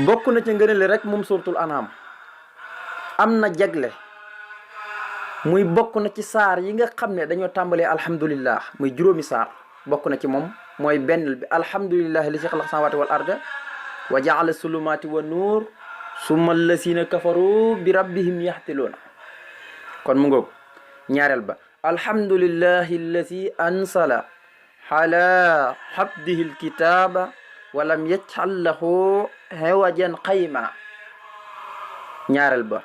bokk na ci ngëneel rek moom suratul an'am am na jagle muy bokk na ci saar yi nga xam ne dañoo tàmbalee alhamdulillah muy juróomi saar bokk na ci moom mooy benn bi alhamdulillahi li si xalaq samawati wal arda wa jaala sulumaati wa nuur summa allasina kafaru bi rabbihim yaxtiluuna kon mu ngoog ñaareel ba alhamdulillahi allasi ansala ala xabdihi alkitaba walam yajcal lahu hewajan qayma ñaareel ba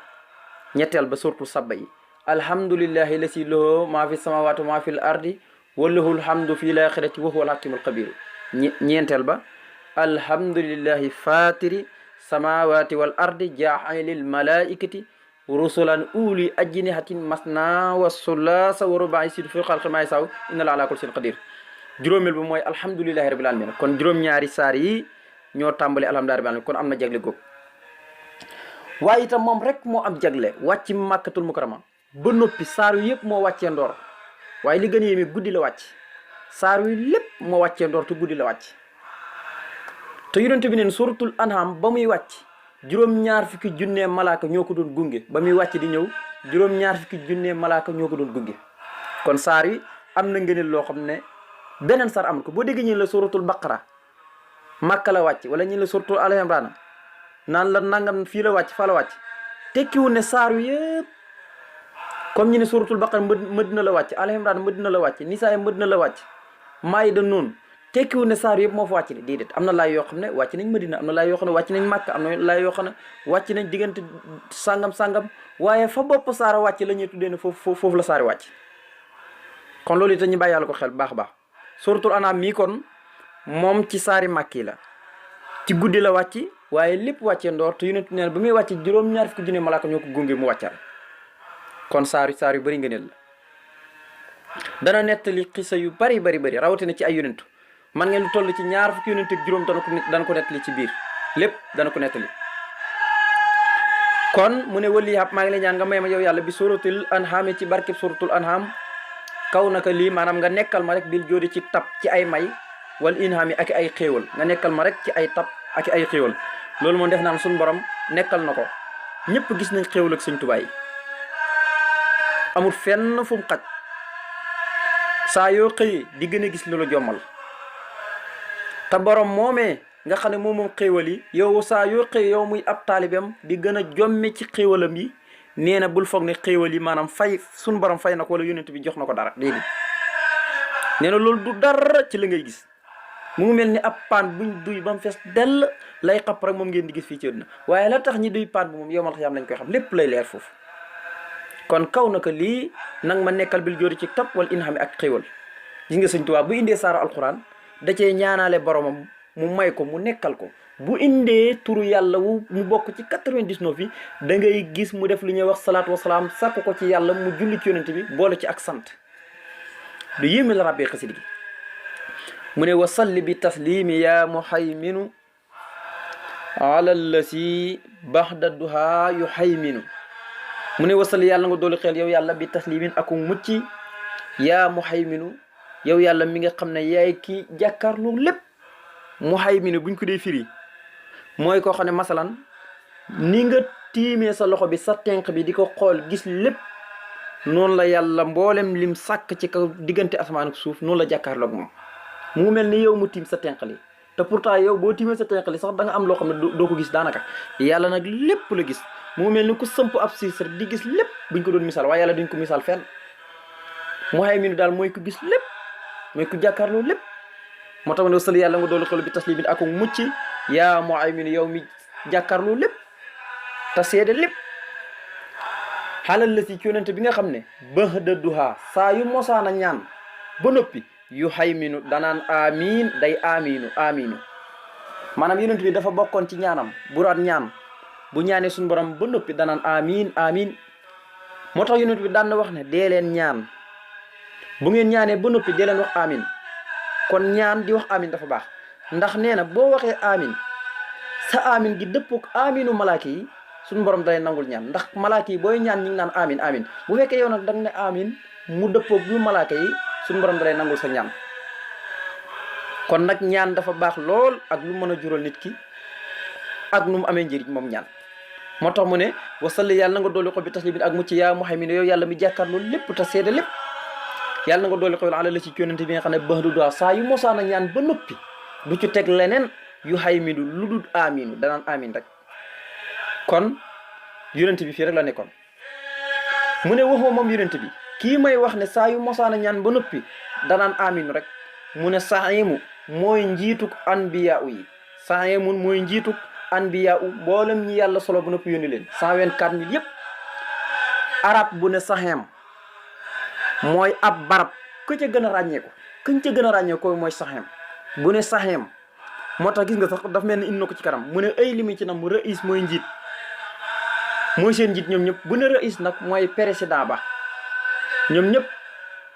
ñetteel ba surtu saba yi alhamdulillahi lasi lahu maa fi samawati wa maa fi l ardi wa lahu lhamdu fi laaxirati wa huwa alxakimu alxabiru ñeenteel ba alhamdulillahi fatiri samawati wal ardi jaa'ilil malaikati rusulan uli ajnihatin masna wa sulaasa wa rubaay sidu fi xalqi maa yasaw inna la ala kulli shay'in qadir juróomeel bi mooy alhamdulillahi rabbil alamin kon juróom-ñaari saar yi ñoo tàmbali alhamdulillahi rabbil alamin kon am na jagle góog waaye itam moom rek moo am jagle wàcc màkkatul mukarrama ba noppi saar yu yëpp moo wàccee ndoor waaye li gën a yéeme guddi la wàcc saar yu lépp moo wàccee ndoor te guddi la wàcc te yonent bi neen suratul an'am ba muy wàcc juróom-ñaar fukki junnee malaaka ñoo ko doon gunge ba muy wàcc di ñëw juróom-ñaar fukki junnee malaaka ñoo ko doon gunge kon saar yi am na ngëneel loo xam ne beneen saar amul ko boo déggee ñu la suratul baqara màkka la wàcc wala ñu la suratul al imran naan la nangam fii la wàcc fa la wàcc tekkiwul ne saar yu yëpp comme ñu ne suratul baqara Madina la wàcc al imran Madina la wàcc nisaa Madina la wàcc maayida noonu tekkiwul ne saar yëpp moo fa wàcc ne déedéet am na laay yoo xam ne wàcc nañ Madina am na laay yoo xam ne wàcc nañ Màkka am na laay yoo xam ne wàcc nañ diggante sàngam waaye fa bopp saara wàcc la ñuy tuddee ne foofu la saari wàcc kon loolu itam ñu bàyyi yàlla ko xel baax a baax suratul an'am mii kon moom ci saari màkki la ci guddi la wàcc waaye lépp wàccee ndoor te yonent nee na ba muy wàcc juróom-ñaar fukki junne malaaka ñoo ko gunge mu wàccal kon saar yu bëri ngëneel la dana nettali xisa yu bari rawatina ci ay yonentu man ngeen lu toll ci ñaar fukki yonent ak juróom dana ko nettali ci biir lépp dana ko nettali kon mu ne wali hab maa ngi lay ñaan nga may ma yow yàlla bi suratul an'am ci barkeb suratul an'am kaw naka lii maanaam nga nekkal ma rek bil jóodi ci tab ci ay may wal inhami ak ay xéewal nga nekkal ma rek ci ay tab ak ay xéewal loolu moom def naan suñu borom nekkal na ko ñëpp gis nañ xéewal ak sëñ Tuubaa yi amul fenn fu mu xaj saa yoo xëyee di gën a gis loolu jommal te borom moomee nga xam ne moom xéewal yi yow saa yoo xëyee yow muy ab taalibeem di gën a jomme ci xéewalam yi nee na bul foog ne xéewal yi maanaam fay suñu borom fay na ko wala yonent bi jox na ko dara déedéet nee na loolu du dara ci la ngay gis mu ngi mel ni ab paan buñ duy ba mu fees dell lay xapp rek moom ngeen di gis fii ci àdduna waaye la tax ñi duy paan bi moom yow mal xiyaam lañ koy xam lépp lay leer foofu kon kaw na ko lii nang ma nekkal bil jóori ci tab wala inhami ak xéewal gis nga sëñ Tuubaa bu indee saara alquran da cee ñaanaale boromam mu may ko mu nekkal ko bu indee turu yàlla wu mu bokk ci 99 yi da ngay gis mu def li ñuy wax salaatu wasalaam sàkk ko ci yàlla mu julli ci yonent bi boole ci ak sant lu yéeme la rabbee xasida gi mu ne wasalli bi taslimi ya muhayminu ala lasi baxda duha yu hayminu mu ne wasalli yàlla nga doolu xel yow yàlla bi taslimin aku mucci ya muhayminu yow yàlla mi nga xam ne yaay ki jàkkaarloo lépp muhayminu buñ ko dee firi mooy koo xam ne masalan ni nga tiimee sa loxo bi sa tenq bi di ko xool gis lépp noonu la yàlla mboolem lim sàkk ci kaw diggante asamaan ak suuf noonu la jàkkaarloog moom mu ngi mel ni yow mu tiim sa tenq li te pourtant yow boo tiimee sa tenq li sax da nga am loo xam ne doo ko gis daanaka yàlla nag lépp la gis mu ngi mel ni ku sëmp ab siisar di gis lépp buñ ko doon misaal waaye yàlla duñ ko misaal fenn muhayminu daal mooy ku gis lépp mooy ku jàkkaarloo lépp moo tax ma ne wasal yàlla nga doolu xelu bi taslimin ak mucc yaa muhayminu yow mi jàkkaarloo lépp te seede lépp xaalal la si ci yonente bi nga xam ne baxda duha saa yu mosaana ñaan ba noppi yu hayminu danaan amiin day aminu maanaam yonent bi dafa bokkoon ci ñaanam buraat ñaan bu ñaanee suñu borom ba noppi danaan amiin moo tax yonent bi daan na wax ne dee leen ñaan bu ngeen ñaanee ba noppi dee leen wax amin kon ñaan di wax amin dafa baax ndax nee na boo waxee amin sa amin gi dëppook aminu malaaka yi suñu borom day nangul ñaan ndax malaaka yi booy ñaan ñi ngi naan amin bu fekkee yow nag danga ne amin mu dëppook bu malaaka yi suñu borom da lay nangul sa ñaan kon nag ñaan dafa baax lool ak lu mën a jural nit ki ak nu mu amee njëriñ moom ñaan. moo tax mu ne wasalli yàlla na nga dolli ko bi taslimin ak mucc yaa muhaymin yow yàlla mi jàkkaarloo lépp te seede lépp yàlla na nga dolli ko ala la ci yonent bi nga xam ne bax du doa saa yu mosaana ñaan ba noppi du ci teg leneen yu haymidu lu dul aminu danaan amin rek. kon yonent bi fii rek la nekkoon mu ne waxoo moom yonent bi kii may wax ne saa yu mosaana ñaan ba noppi danaan aminu rek mu ne saximu mooy njiituk anbiya yi saximun mooy njiituk anbiya mboolem ñi yàlla solo ba noppi yónni leen 124 000 yëpp. arab bu ne saxeem mooy ab barab ku ca gën a ràññeeku kuñ ca gën a ràññeeku mooy saxeem bu ne saxeem moo tax gis nga sax daf mel ni indi na ko ci kanam mu ne ay li mu ci nam mu ra'is mooy njiit mooy seen njiit ñoom ñëpp bu ne ra'is nag mooy président ba ñoom ñëpp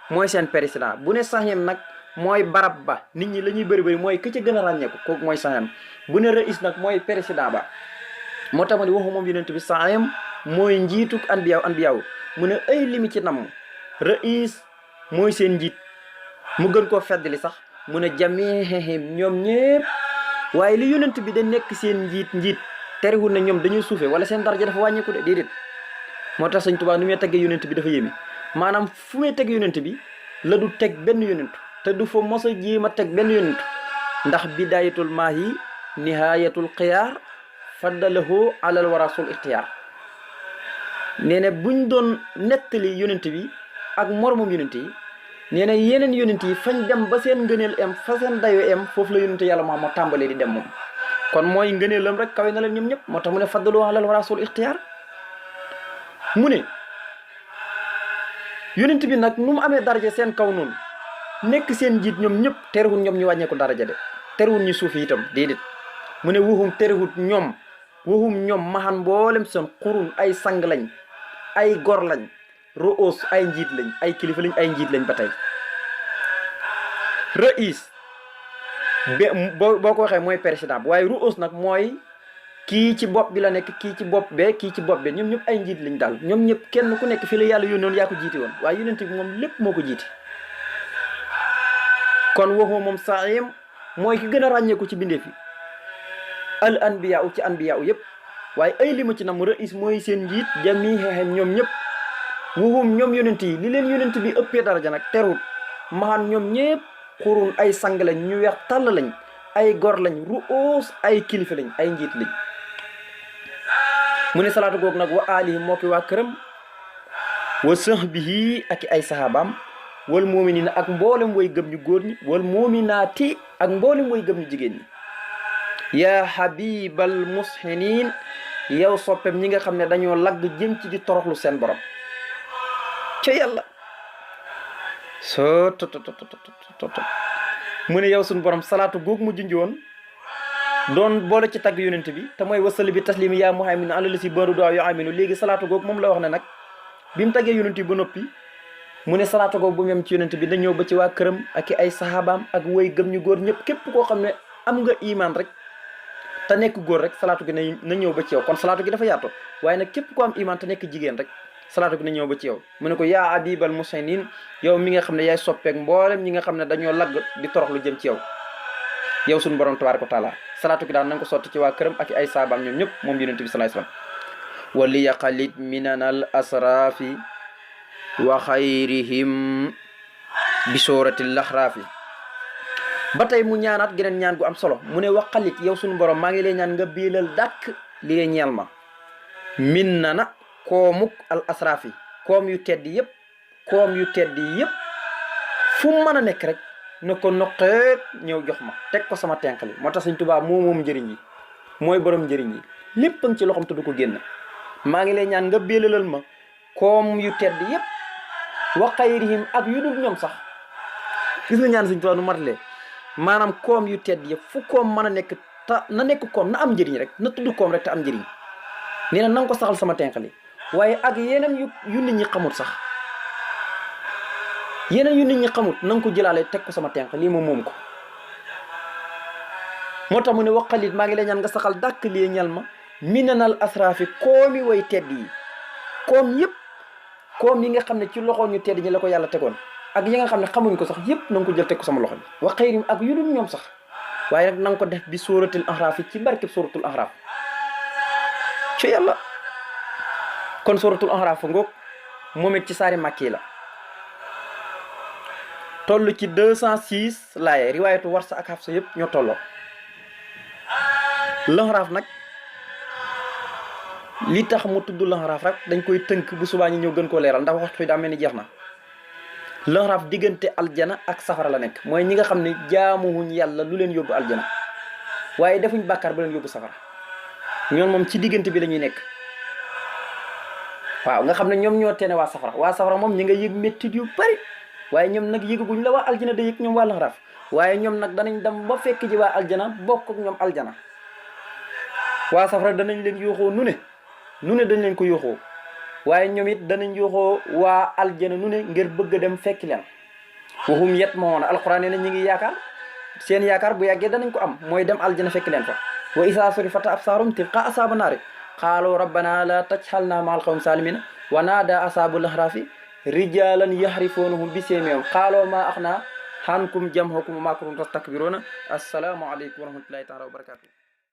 mooy seen président bu ne saxeem nag mooy barab ba nit ñi la ñuy bëri mooy ku ca gën a ràññeeku kooku mooy saxeem bu ne ra'is nag mooy président ba moo tax ma ne waxu moom yonent bi saxeem mooy njiituk anbiyaaw mu ne ay li mu ci nam ra'is mooy seen njiit mu gën koo feddali sax mu ne jamihim ñoom ñëpp waaye li yonent bi da nekk seen njiit terewul na ñoom dañuy suufe wala seen daraja dafa wàññeeku de déedéet. moo tax Sëñ Tuubaa nu muy teggee yonent bi dafa yéeme maanaam fu muy teg yonent bi la du teg benn yonent te du fa mos a jéem a teg benn yonent ndax bidayatul maahi nihayatul xiyaar faddalahu alal warasul ixtiyaar nee na buñ doon nettali yonent bi ak moromam yonent yi nee na yeneen yonent yi fañ dem ba seen ngëneel em fa seen dayo em foofu la yonent yàlla moo tàmbalee di dem moom kon mooy ngëneelam rek kawe na leen ñoom ñëpp moo tax mu ne faddalahu alal warasul ixtiyaar mu ne yonent bi nag nu mu amee daraja seen kaw noonu nekk seen njiit ñoom ñëpp terewul ñoom ñu wàññeeku daraja de terewul ñu suufi itam déedéet mu ne waxum terewul ñoom maxan mboolem seen xurun ay sang lañ ay gor lañ roos ay njiit lañ ay kilifa lañ ay njiit lañ ba tey ra'is boo ko waxee mooy président waaye roos nag mooy kii ci bopp bi la nekk kii ci bopp bee kii ci bopp bee ñoom ñëpp ay njiit lañ daal ñoom ñëpp kenn ku nekk fii la yàlla yónnoon yaa ko jiite woon waaye yonent bi moom lépp moo ko jiite. kon waxoo moom saim mooy ki gën a ràññeeku ci bindee fi al anbiya ci anbiya yëpp waaye ay li ma ci nam ra'is mooy seen njiit jami xeexem ñoom ñëpp waxum ñoom yonent yi li leen yonent bi ëppee daraja nag terut maxaan ñoom ñëpp xurun ay sang lañ ñu weex tàll lañ ay gor lañ ruus ay kilifa lañ ay njiit lañ mu ne salaatu googu nag wa alihi moo ki waa këram wa sahbihi ak ay sahabaam wal muminina ak mboolem way gëm ñu góor ñi wal muminaati ak mboolem way gëm ñu jigéen ñi yaa habibal mushinin yow soppem ñi nga xam ne dañoo lagg jëm ci di toroxlu seen borom ca yàlla soo tot mu ne yow suñu borom salaatu googu mu junjoon doon boole ci tagg yonent bi te mooy wasali bi taslimi yaa muhaymin ala la si baru daaw yo aminu léegi salaatu googu moom la wax ne nag bi mu taggee yonent bi ba noppi mu ne salaatu googu bu mu yem ci yonent bi da ñëw ba ci waa këram ak ay sahabaam ak way gëm ñu góor ñëpp képp koo xam ne am nga iman rek te nekk góor rek salaatu gi na ñëw ba ci yow kon salaatu gi dafa yaatu waaye nag képp ko am iman te nekk jigéen rek salaatu gi na ñëw ba ci yow mu ne ko yaa abibal musaynin yow mi nga xam ne yaay soppeek mboolem ñi nga xam ne dañoo lagg di toroxlu jëm ci yow yow suñu borom tabaaraka wa taala salaatu gi daan na nga ko sotti ci waa këram ak ay saabaam ñoom ñëpp moom yonent bi sallallahu alayhi wasallam wali yaqalit minanal asrafi wa xayrihim bi suratil laxraafi ba tey mu ñaanaat geneen ñaan gu am solo mu ne waqalit yow suñu borom maa ngi lay ñaan nga biilal dàkk li lay ñeel ma min na na koomuk al asrafi koom yu tedd yëpp fu mu mën a nekk rek na ko noqeet ñëw jox ma teg ko sama tenqali moo tax Sëñ Tuubaa moom njëriñ yi mooy borom njëriñ yi lépp a ngi ci loxam te du ko génn maa ngi lay ñaan nga biilalal ma koom yu tedd yëpp wa xayrihim ak yu dul ñoom sax gis nga ñaan Sëñ Tuubaa nu matalee maanaam koom yu tedd yëpp fu koom mën a nekk te na nekk koom na am njëriñ rek na tudd koom rek te am njëriñ nee na nga ko saxal sama tenqali waaye ak yeneen yu nit ñi xamut sax yeneen yu nit ñi xamut na nga ko jëlaale teg ko sama tenq lii moom ko moo tax mu ne waqalit maa ngi lay ñaan nga saxal dàkk lii ñal ma minanal asrafi koomi way tedd yi koom yëpp koom yi nga xam ne ci loxo ñu tedd ñi la ko yàlla tegoon ak yi nga xam ne xamuñ ko sax yëpp na nga ko jël teg ko sama loxo bi wa xayrim ak yu dul ñoom sax waaye nag na nga ko def bi suratul ahraaf ci barkeb suratul ahraaf ci yàlla. kon suratul Araf ngoog moom it ci saari màkki la toll ci 206 laaye riwaayatu Warsa ak Hafsa yëpp ñoo tolloo. Araf nag li tax mu tudd Araf rek dañ koy tënk bu subaa ñu ñëw gën koo leeral ndax waxtu wi daa mel ni jeex na. Araf diggante aljana ak safara la nekk mooy ñi nga xam ne jaamuwuñ yàlla lu leen yóbbu aljana waaye defuñ bàkkaar ba leen yóbbu safara ñoom moom ci diggante bi la ñuy nekk. waaw nga xam ne ñoom ñoo teene waa safara moom ñi nga yëg méttit yu bari waaye ñoom nag yëgaguñ la waa aljana da yëg ñoom waa Araf waaye ñoom nag danañ dem ba fekk ji waa aljana bokk ak ñoom aljana. waa safara danañ leen yooxoo nu ne dañ leen ko yooxoo waaye ñoom it danañ yooxoo waa aljana nu ne ngir bëgg a dem fekki leen. waxum yet ma woon alxuraan nee na ñi ngi yaakaar seen yaakaar bu yàggee danañ ko am mooy dem aljana fekki leen fa. wa isaa surifat absaarum tilqaa asaaba naari qaalu rabbana la tajxalna maal qawmi saalimiina wa naada asaabul ahrafi rijalan yaxrifuunahum bi seemihim qaaloo ma axna ankum jamhukum wa maa kuntum tastakbiruuna. assalaamu aleykum wa rahmatullahi taala wa barakatuh.